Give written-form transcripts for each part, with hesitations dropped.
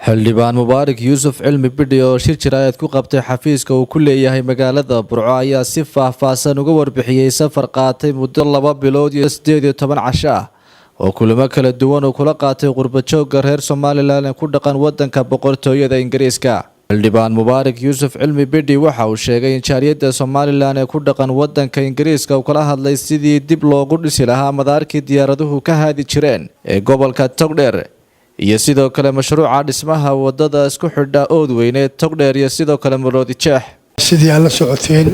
Xildhibaan Mubaarak Yuusuf Cilmi Bidhi oo shir jaraa'id ku qabtay xafiiska uu ku leeyahay magaalada Burco ayaa si faahfaahsan uga warbixiyey safar qaatay muddo 2 bilood iyo 18 casho ah oo kulamo kala duwan uu kula qaatay qurbajoogga reer Somaliland ee ku dhaqan wadanka Boqortooyada Ingiriiska. Xildhibaan Mubaarak Yuusuf Cilmi Bidhi waxa uu sheegay in jaaliyadda Somaliland ee ku dhaqan wadanka Ingiriiska uu kala hadlay sidii dib loogu dhisi lahaa madaarkii diyaaraduhu ka haadi jireen ee gobolka Togdheer iyo sidoo kale mashruuca dhismaha wadada isku xidha Oodweyne, Togdheer iyo sidoo kale Maroodi Jeex. Sidii aad la socoteen,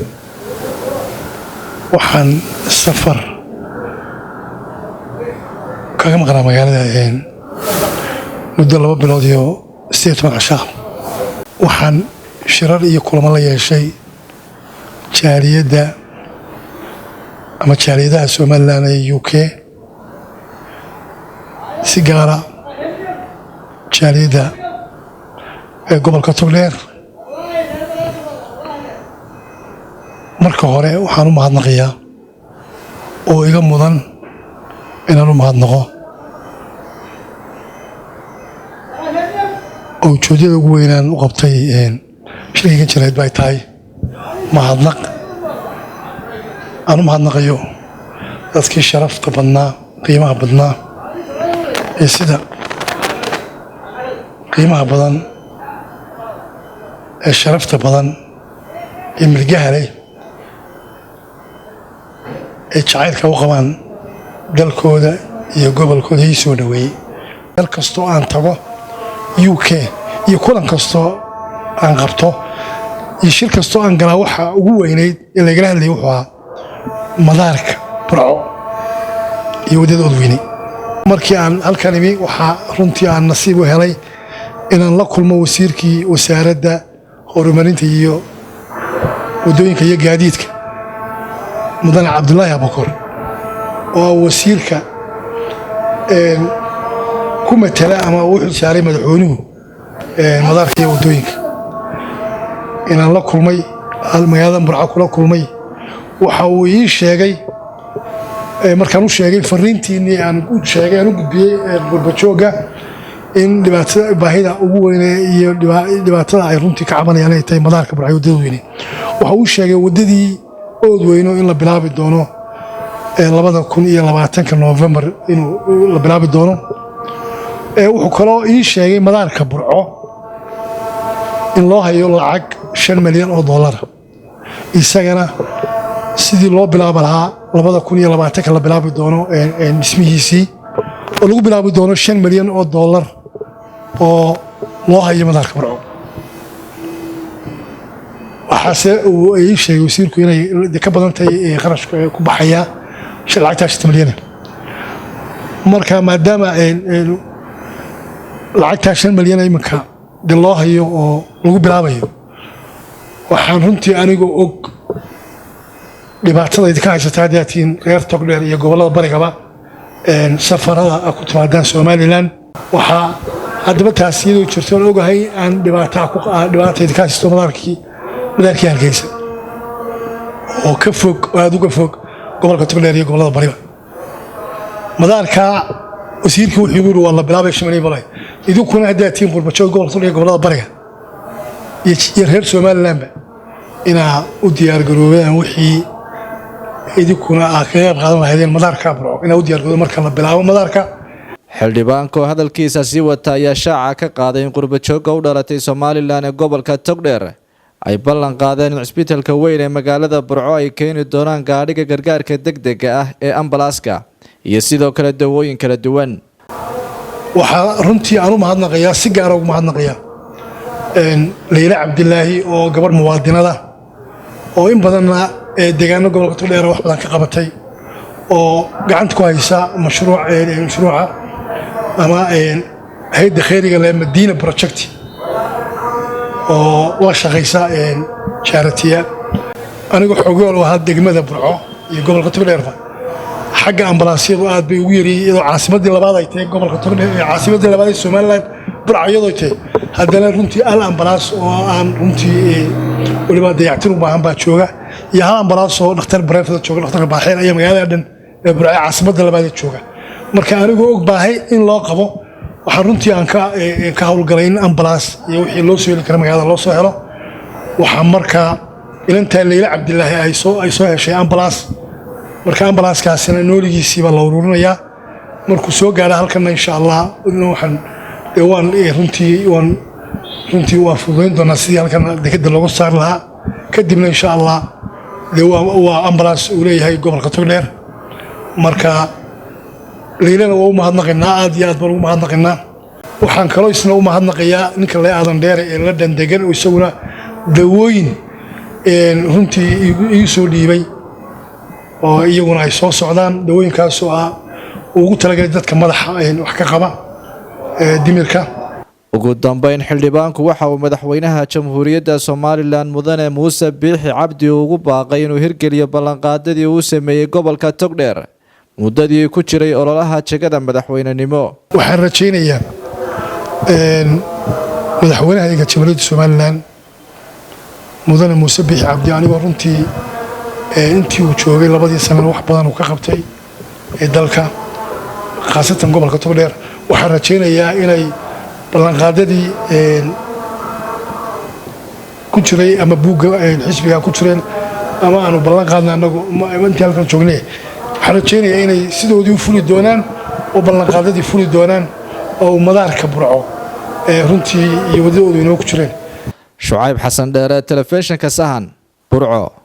waxaan safar kaga maqnaa magaalada muddo 2 bilood iyo 18 cashaa. Waxaan shirar iyo kulamo la yeeshay jaaliyadda ama jaaliyadaha Somaliland ee UK, si gaara jaaliyadda ee gobolka Togdheer. Marka hore waxaan u mahadnaqayaa oo iga mudan inaan u mahadnaqo oo ujeeddada ugu weynaan u qabtay shirkaygan jaraa'id bay tahay mahadnaq aan u mahadnaqayo dadkii sharafta badnaa, qiimaha badnaa ee sida qiimaha badan ee sharafta badan ee milgaha leh ee jacaylka u qabaan dalkooda iyo gobolkooda ii soo dhoweeyey. Meel kastoo aan tago UK iyo kulan kastoo aan qabto iyo shir kastoo aan galaa, waxa ugu weynayd ee lagala hadlayay wuxuu ahaa madaarka Burco iyo waddada Odweyne. Markii aan halkan imi, waxaa runtii aan nasiib u helay inaan la kulmo wasiirkii wasaaradda horumarinta iyo waddooyinka iyo gaadiidka, mudane Cabdulaahi Abakor, oo ah wasiirka ku matala ama u xilsaaray madaxweynuhu madaarka iyo waddooyinka. Inaan la kulmay, magaalada Burco kula kulmay, waxa uu ii sheegay markaan u sheegay fariintiinii aan u sheegay, aan u gudbiyey qurbajoogga, in dhibaatada baahida ugu weyne iyo dhibaatada ay runtii ka cabanayaan ay tahay madaarka Burco, waddada weyne. Waxa uu sheegay waddadii Oodweyno in la bilaabi doono 2020-ka Noofembar, inuu la bilaabi doono. Wuxuu kaloo ii sheegay madaarka Burco in loo hayo lacag 5 milyan oo dollara, isagana sidii loo bilaabi lahaa 2020-ka la bilaabi doono dhismihiisii, oo lagu bilaabi doono 5 milyan oo dollar oo loo hayo madaarka Burco. Waxaase uu ii sheegay wasiirku inay ka badan tahay kharashka ku baxaya lacagtaa 5 milyana. Marka maadaama lacagtaa 5 milyan iminka de loo hayo oo lagu bilaabayo, waxaan runtii anigoo og dhibaatada idinka haysata haddii aad tihiin reer Togdheer iyo gobollada barigaba safarada a ku timaadaan Somaliland, waxaa haddaba taas iyadoo jirto oon ogahay aan dhibaata idinka haysato madaarkii Hargeysa oo ka fog oo aada uga fog gobolka Togdheer iyo gobollada bariba. Madaarkaa wasiirkii wuxuu igu yidhi waa la bilaabay 5 milyan balay. Idinkuna haddaad tihiin qurbajoog gobolka Togdheer iyo gobollada bariga iyo reer Somalilandba, inaa u diyaargaroobaan wixii idinkuna aad kaga qayb qaadan lahaydeen madaarka Burco, inaa u diyaargaroodo marka la bilaabo madaarka. Xildhibaanka oo hadalkiisa sii wata ayaa shaaca ka qaaday in qurbajoogga u dhalatay Somaliland ee gobolka Togdheer ay ballan qaadeen in cisbitaalka weyn ee magaalada Burco ay keeni doonaan gaadhiga gargaarka degdega ah ee ambalaaska iyo sidoo kale dawooyin kala duwan. Waxaa runtii aan u mahadnaqayaa, si gaara ugu mahadnaqayaa, Leyla Cabdilaahi oo gabarh muwaadinada oo in badanna deegaano gobolka Togdheer wax badan ka qabatay oo gacanta ku haysa mashruuca ama hay'adda khayriga leh Madiina Project oo la shaqaysa charity-ya. Anigu xogool u ahaa degmada Burco iyo gobolka Togdheerba xagga ambalaasyadu aad bay ugu yariyey, iyadoo caasimadii labaad ay tahay gobolka Togdheer, caasimadii labaad ee Somaliland Burco iyadoo tahay, haddana runtii hal ambalaas oo aan runtii weliba dayactir u baahan baa jooga iyo hal ambalaas oo dhakhtar private jooga, dhakhtarka Baaxeen ayaa magaalada dhan ee Burco, caasimadda labaad ee jooga. Marka anigoo og baahay in loo qabo, Waxaan runtii aan ka howlgalay in ambalaas iyo wixii loo soo heli kara magaalada loo soo helo. Waxaa markaa ilantaa Leyla Cabdilaahi ay soo heshay ambalaas. Marka ambalaaskaasina nooligiisiibaa la ururinayaa. Markuu soo gaadha halkana, insha Allah, waxaan waan runtii waan runtii waan fududayn doonaa sidii halkan dekeda looga saari lahaa. Kadibna, insha Allah, dee waa ambalaas uu leeyahay gobolka Togdheer. Marka Leylana waa u mahadnaqaynaa, aad iyo aad baan ugu mahadnaqaynaa. Waxaan kaloo isna u mahadnaqayaa ninka le Aadan Dheere ee la dhandegan, oo isaguna dawooyin runtii ii soo dhiibay oo iyaguna ay soo socdaan, dawooyinkaasoo ah ugu talagalay dadka madaxa wax ka qaba dimirka. Ugu dambeyn, xildhibaanku waxa uu madaxweynaha Jamhuuriyadda Somalilan, Mudane Muuse Biixi Cabdi, ugu baaqay inuu hirgeliyo ballanqaadadii uu sameeyey gobolka Togdheer muddadii ku jiray ololaha jegada madaxweynenimo. Waxaan rajaynayaa madaxweynahayga Jamhuuriyadda Somalilan, Mudane Muuse Biixi Cabdi, anigoo runtii intii uu joogay 2dii sanana wax badan uu ka qabtay ee dalka, khaasatan gobolka Togdheer, waxaan rajaynayaa inay ballanqaadadii ku jiray ama buugga xisbiga ku jireen ama aanu ballan qaadna annagu intii halkan joognay, waxaan rajaynayaa inay sidoodii u fuli doonaan oo ballanqaadadii fuli doonaan oo madaarka Burco runtii iyo waddadoodu inoo ku jireen. Shucayb Xasan Dheere, Telefishinka Sahan, Burco.